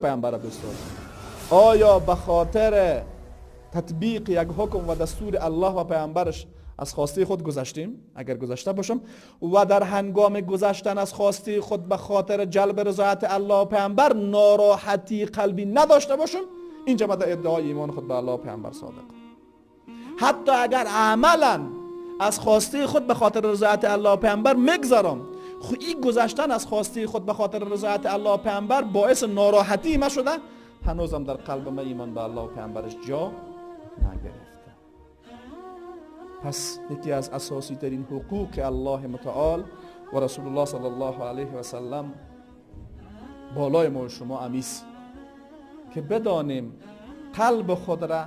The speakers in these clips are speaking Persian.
پیامبر دوست دارم؟ آیا به خاطر تطبیق یک حکم و دستور الله و پیامبرش از خواسته خود گذشتیم؟ اگر گذشته باشم و در هنگام گذشتن از خواسته خود به خاطر جلب رضایت الله و پیامبر ناراحتی قلبی نداشته باشم، اینجا من در ادعای ایمان خود به الله و پیامبر صادق. حتی اگر عملا از خواسته خود به خاطر رضایت الله و پیامبر میگذرم، خب این گذشتن از خواسته خود به خاطر رضایت الله و پیامبر باعث ناراحتی ما شده، هنوزم در قلب من ایمان به الله و پیامبرش جا نگرفته. پس یکی از اساسی ترین حقوق الله متعال و رسول الله صلی الله علیه و سلم بالای ما و شما امیست که بدانیم قلب خود را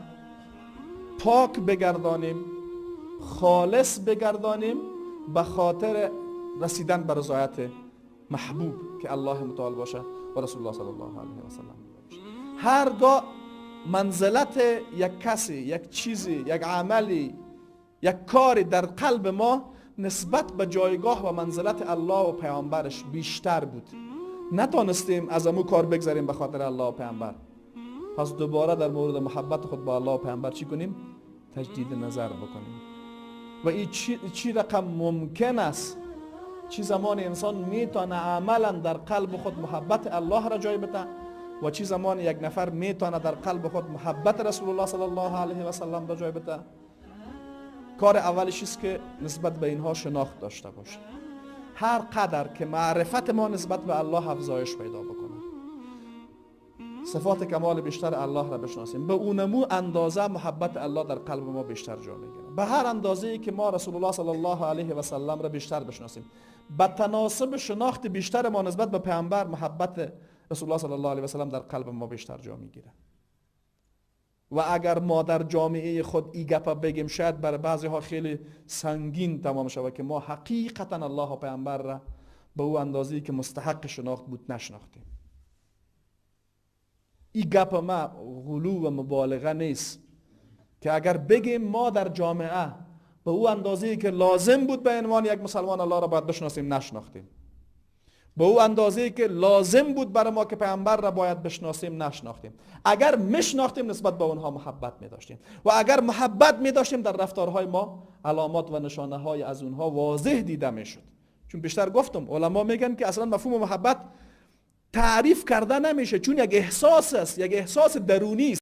پاک بگردانیم، خالص بگردانیم به خاطر رسیدن به رضایت محبوب که الله متعال باشه و رسول الله صلی الله علیه و سلم باشه. هرگاه منزلت یک کسی، یک چیزی، یک عملی، یک کاری در قلب ما نسبت به جایگاه و منزلت الله و پیامبرش بیشتر بود، نتانستیم از امو کار بگذاریم به خاطر الله و پیامبر، پس دوباره در مورد محبت خود با الله و پیامبر چی کنیم؟ تجدید نظر بکنیم. و این چی رقم ممکن است؟ چی زمان انسان میتونه عملا در قلب خود محبت الله را جای بده و چی زمان یک نفر میتونه در قلب خود محبت رسول الله صلی الله علیه و سلم را جای بده؟ کار اولش است که نسبت به اینها شناخت داشته باشه. هر قدر که معرفت ما نسبت به الله افزایش پیدا بکنه، صفات کمال بیشتر الله را بشناسیم، به اونمو اندازه محبت الله در قلب ما بیشتر جا میگیره. به هر اندازه‌ای که ما رسول الله صلی الله علیه و سلم را بیشتر بشناسیم، به تناسب شناخت بیشتر ما نسبت به پیامبر، محبت رسول الله صلی الله علیه و سلم در قلب ما بیشتر جا میگیره. و اگر ما در جامعه خود ای گپ بگیم، شاید برای بعضی ها خیلی سنگین تمام شود که ما حقیقتا الله و پیامبر را به او اندازه‌ای که مستحق شناخت بود نشناختیم. این گپ ما غلو و مبالغه نیست که اگر بگیم ما در جامعه به او اندازه‌ای که لازم بود به عنوان یک مسلمان الله را باید بشناسیم نشناختیم، به او اندازه‌ای که لازم بود برای ما که پیامبر را باید بشناسیم نشناختیم. اگر میشناختیم نسبت به اونها محبت می‌داشتیم و اگر محبت می‌داشتیم در رفتارهای ما علامات و نشانه‌های از اونها واضح دیده میشد. چون بیشتر گفتم علما میگن که اصلا مفهوم محبت تعریف کرده نمیشه، چون یک احساس است، یک احساس درونی است.